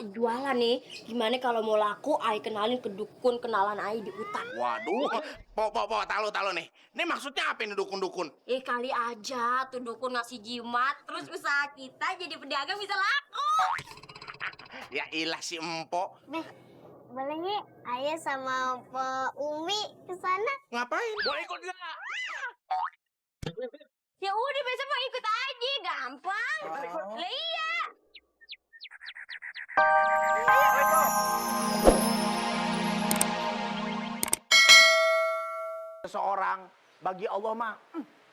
jualan nih. Gimana kalau mau laku, Ai kenalin ke dukun kenalan Ai di hutan. Waduh, po, tahu nih. Ini maksudnya apa ini dukun-dukun? Kali aja tuh dukun ngasih jimat, terus usaha kita jadi pedagang bisa laku. Ya ilah si empok. Beh, boleh nggak ayah sama Pak Umi ke sana? Ngapain? Boleh ikut nggak? Ya udah besok mau ikut aja, gampang. Lah iya. Seseorang bagi Allah mah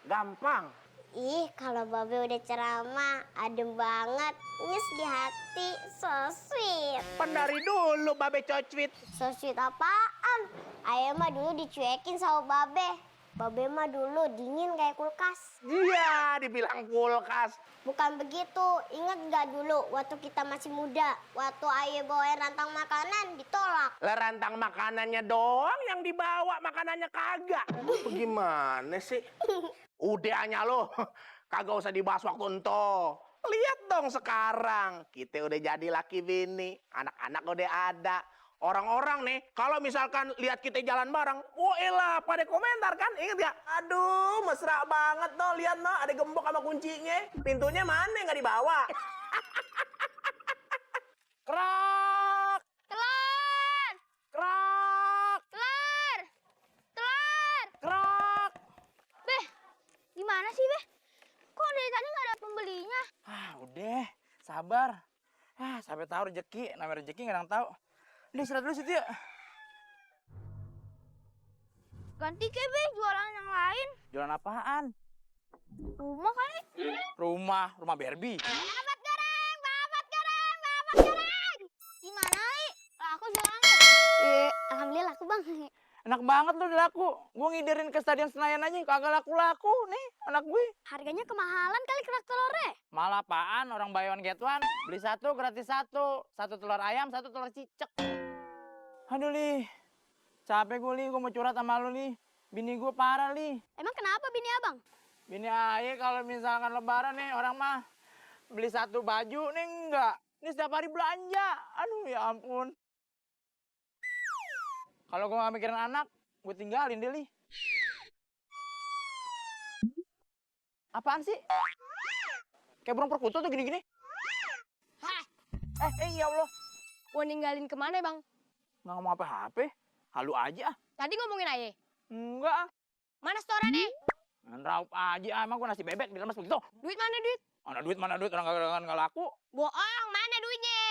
gampang. Ih, kalau Babe udah ceramah, adem banget, nyes di hati, so sweet. Pendari dulu Babe Cocwit. So sweet apaan? Ayah mah dulu dicuekin sama Babe. Babe mah dulu dingin kayak kulkas. Iya, dibilang kulkas. Bukan begitu, ingat gak dulu waktu kita masih muda? Waktu ayah bawain rantang makanan, ditolak. Lah rantang makanannya doang yang dibawa, makanannya kagak. Gimana sih? Udahnya lo, kagak usah dibahas waktu ento. Lihat dong sekarang, kita udah jadi laki bini, anak-anak udah ada. Orang-orang nih, kalau misalkan lihat kita jalan bareng, wah elah, pada komentar kan, inget gak? Aduh, mesra banget no, lihat no, ada gembok sama kuncinya. Pintunya mana nggak dibawa? Krak! Telur! Krak! Telur! Telur! Krak! Beh, gimana sih, Beh? Kok dari tadi nggak ada pembelinya? Udah, sabar. Sampai tahu rezeki, namanya rezeki nggak ada yang tahu. Udah istirahat dulu situ ya. Ganti ke, Beh, jualan yang lain. Jualan apaan? Rumah kali. Rumah Barbie. Babat gareng, babat gareng, babat gareng. Gimana, Li? Laku jualannya? Alhamdulillah laku, Bang. Enak banget lu udah laku. Gue ngiderin ke Stadion Senayan aja, kagak laku-laku nih anak gue. Harganya kemahalan kali kerak telurnya. Malah apaan, orang buy one get one. Beli satu, gratis satu. Satu telur ayam, satu telur cicak. Aduh, Li. Capek gue, Li. Gue mau curhat sama lu, Li. Bini gue parah, Li. Emang kenapa bini abang? Bini ayah kalau misalkan lebaran nih, orang mah beli satu baju nih enggak. Ini setiap hari belanja. Aduh, ya ampun. Kalau gue gak mikirin anak, gue tinggalin deh, Li. Apaan sih? Kayak burung perkutut tuh gini-gini. Hah? Ya Allah. Mau ninggalin kemana, Bang? Nggak ngomong apa-apa. Halu aja. Tadi ngomongin Aye. Enggak. Mana setorannya? Raup aja. Emang gue nasi bebek dilemes begitu. Duit mana duit? Mana duit. Orang nggak laku. Bohong, mana duitnya?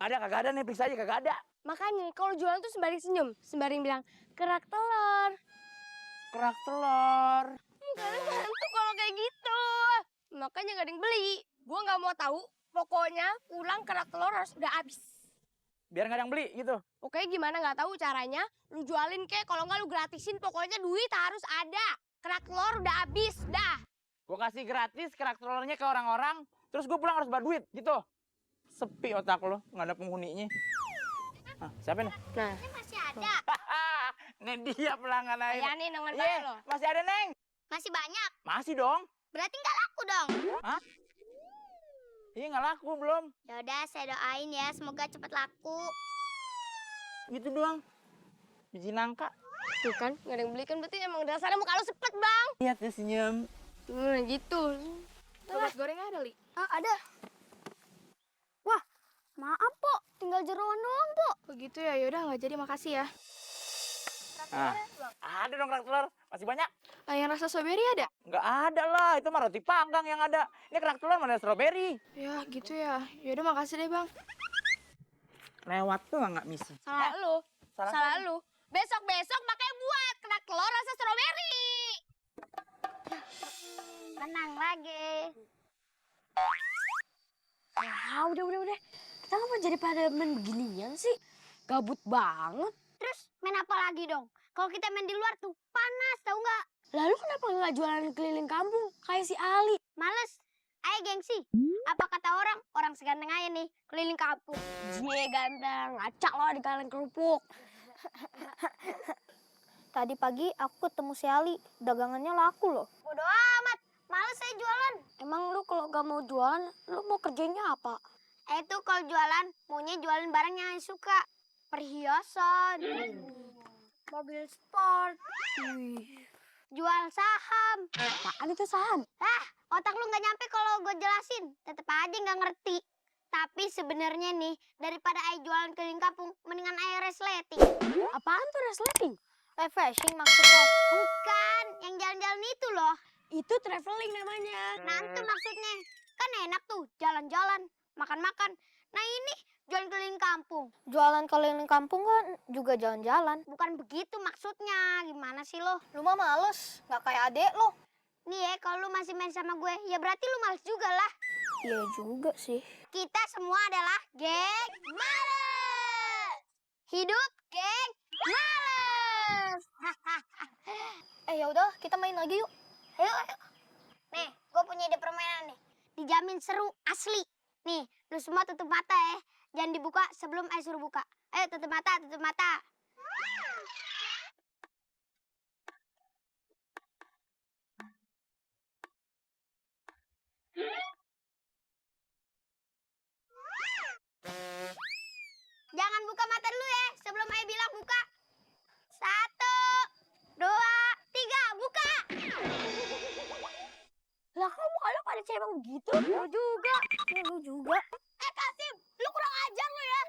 Ada, kagak ada nih. Periksa aja, kagak ada. Makanya kalau jualan tuh sembari senyum, sembari bilang kerak telur. Kerak telur. Kalian bantu kalau kayak gitu. Makanya gak ada yang beli. Gua nggak mau tahu. Pokoknya pulang kerak telur harus udah habis. Biar nggak ada yang beli gitu. Pokoknya gimana nggak tahu caranya. Lu jualin kek, kalau nggak lu gratisin. Pokoknya duit harus ada. Kerak telur udah habis, dah. Gue kasih gratis kerak telurnya ke orang-orang. Terus gue pulang harus bayar duit gitu. Sepi otak lo, nggak ada penghuninya. Siapa nih? Nah, Ini masih ada. Ini dia pelanggan air. ya nih nongan Iya, lo. masih ada, Neng. Masih banyak. Masih dong. Berarti nggak laku dong. Iya, nggak laku belum. Yaudah, saya doain ya. Semoga cepat laku. Gitu doang. Biji nangka. Tuh kan, nggak ada yang beli kan berarti emang dasarnya muka lu sepet, Bang. Lihat dia senyum. Gitu. Tomat goreng ada, Li? Ada. Wah, maaf, Po. Tinggal jeroan doang, Po. Begitu ya, yaudah nggak jadi, makasih ya. Ada dong kerak telur. Masih banyak. Yang rasa strawberry ada? Nggak ada lah. Itu mah roti panggang yang ada. Ini kerak telur mana ada stroberi. Ya, gitu ya. Yaudah makasih deh, Bang. Lewat tuh nggak misi. Salah lu. Salah Salah lu. Besok-besok makanya buat kerak telur rasa strawberry. Menang lagi. Udah. Kita ngapa jadi pada main beginian sih? Gabut banget. Terus main apa lagi dong? Kalau kita main di luar tuh panas, tahu nggak? Lalu kenapa nggak jualan keliling kampung kayak si Ali? Males. Ayo gengsi. Apa kata orang? Orang seganteng aja nih keliling kampung. Cie ganteng, acak lo di kalian kerupuk. Tadi pagi aku ketemu si Ali, dagangannya laku loh. Bodo amat, males saya jualan. Emang lu kalau gak mau jualan, lu mau kerjanya apa? Tuh kalau jualan, maunya jualan barang yang Ayah suka. Perhiasan, mobil sport, jual saham. Apaan itu saham? Otak lu nggak nyampe kalau gue jelasin. Tetep aja nggak ngerti. Tapi sebenarnya nih, daripada Ayah jualan keliling kampung, mendingan Ayah resleting. Apaan tuh resleting? Refreshing maksudnya? Bukan, yang jalan-jalan itu loh. Itu traveling namanya. Nah itu maksudnya. Kan enak tuh, jalan-jalan, makan-makan. Nah ini, jualan keliling kampung. Jualan keliling kampung kan juga jalan-jalan. Bukan begitu maksudnya. Gimana sih lo? Lu mah males, nggak kayak adek lo. Nih ya, kalau lu masih main sama gue, ya berarti lu males juga lah. Iya juga sih. Kita semua adalah geng males. Hidup geng males. Ya udah, kita main lagi yuk. Ayo. Nih, gue punya ide permainan nih. Dijamin seru asli. Nih, lu semua tutup mata ya. Jangan dibuka sebelum Ayah suruh buka. Ayo tutup mata, tutup mata. Jangan buka mata dulu ya, sebelum Ayah bilang buka. 1, 2, 3, buka. Lah kamu kalau pada cewek begitu? Lu juga. Ya, lu juga. Kasim, lu kurang ajar lu ya.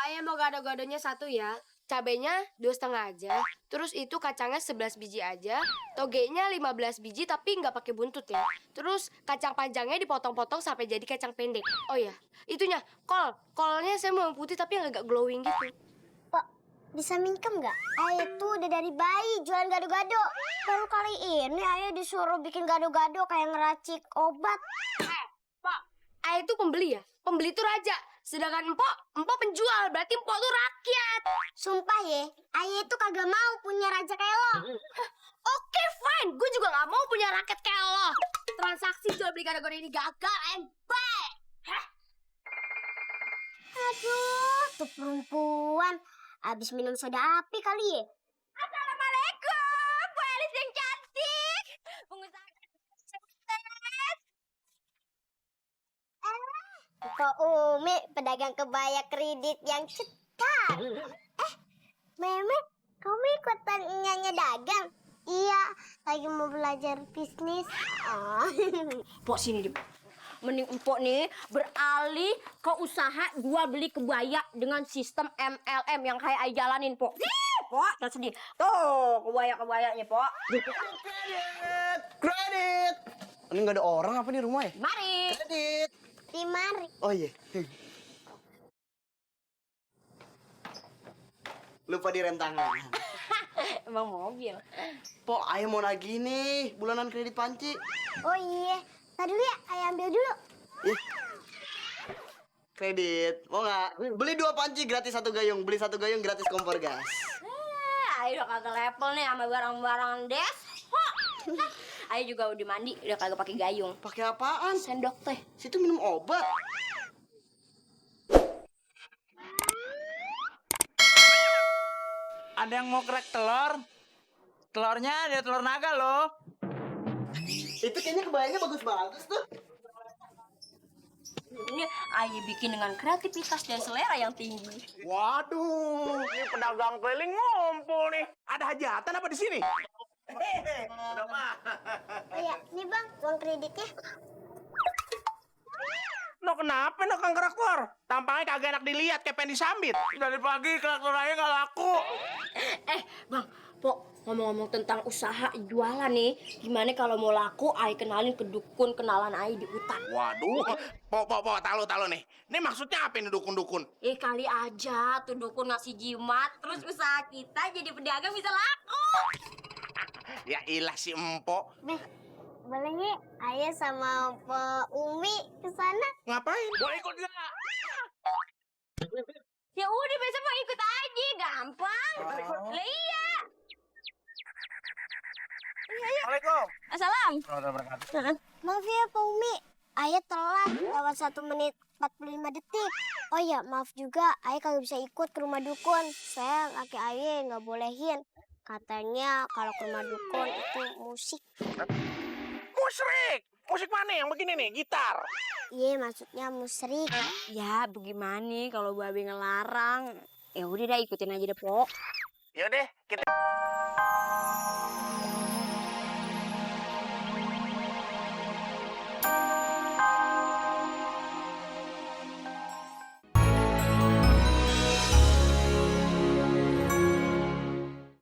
Ayah mau gado-gadonya 1 ya. Cabenya 2,5 aja. Terus itu kacangnya 11 biji aja. Togenya 15 biji tapi nggak pakai buntut ya. Terus kacang panjangnya dipotong-potong sampai jadi kacang pendek. Oh ya, itunya kol. Kolnya saya mau yang putih tapi yang agak glowing gitu. Pak, bisa minjem nggak? Ayah tuh udah dari bayi jualan gado-gado. Baru kali ini Ayah disuruh bikin gado-gado kayak ngeracik obat. Pak, Ayah itu pembeli ya? Pembeli itu raja. Sedangkan empok penjual. Berarti empok tuh rakyat. Sumpah ya, Ayah itu kagak mau punya raja kayak lo. Oke, fine. Gue juga nggak mau punya rakyat kayak lo. Transaksi jual beli gado-gado ini gagal, embek. Aduh, tuh perempuan. Abis minum soda api kali ya. Assalamualaikum, Bu Elis yang cantik. Pengusaha sukses. Pak Umi, pedagang kebaya kredit yang cetar. Memet, kamu ikutan nyanyi dagang? Iya, lagi mau belajar bisnis. Pok sini deh. Mending empok nih beralih ke usaha jual beli kebaya dengan sistem MLM yang kayak Ai jalanin, Pok. Pok, jangan sedih. Tuh, kebaya-kebayanya, Pok. Kredit. Ini nggak ada orang apa di rumah ya? Mari. Kredit. Di mari. Oh iya. Lupa direm tangan. Emang mobil. Pok, ayo mau nagih nih bulanan kredit panci. Oh iya, tadi dulu ya, Ayah ambil dulu. Ih. Kredit, mau nggak? Beli 2 panci gratis 1 gayung. Beli 1 gayung gratis kompor gas. Ayo udah kagak level nih sama barang-barang des. Ayo juga udah mandi, udah kagak pakai gayung. Pakai apaan? Sendok teh. Situ minum obat. Ada yang mau krek telur? Telurnya ada telur naga loh. Itu kayaknya kebayanya bagus-bagus tuh. Ini Ayo bikin dengan kreativitas dan selera yang tinggi. Waduh, ini pedagang keliling ngumpul nih. Ada hajatan apa di sini? Udah mah. Oh iya, nih bang, uang kreditnya. No kenapa no Kang Keraktor? Tampangnya kagak enak dilihat kayak pengen disambit. Dari pagi keraktor aja nggak laku. Bang, Pok, ngomong-ngomong tentang usaha jualan nih, gimana kalau mau laku, Ayo kenalin ke dukun kenalan Ayo di hutan. Waduh, po, talo nih. Ini maksudnya apa ini dukun-dukun? Kali aja tuh dukun ngasih jimat, terus usaha kita jadi pedagang bisa laku. Ya ilah si empok. Boleh nggak Ayah sama Pak Umi ke sana? Ngapain? Boleh ikut nggak? Ya udah besok mau ikut aja, gampang. Lah iya. Assalamualaikum. Assalam. Maaf ya Pak Umi, Ayah telat lewat 1 menit 45 detik. Oh iya, maaf juga Ayah kagak bisa ikut ke rumah dukun. Saya laki Ayah nggak bolehin. Katanya kalau ke rumah dukun itu musik. Musrik! Musik mana yang begini nih? Gitar? Iya, maksudnya musrik. Ya, bagaimana kalau babe ngelarang? Ya udah dah ikutin aja deh, Pok. Yaudah, kita...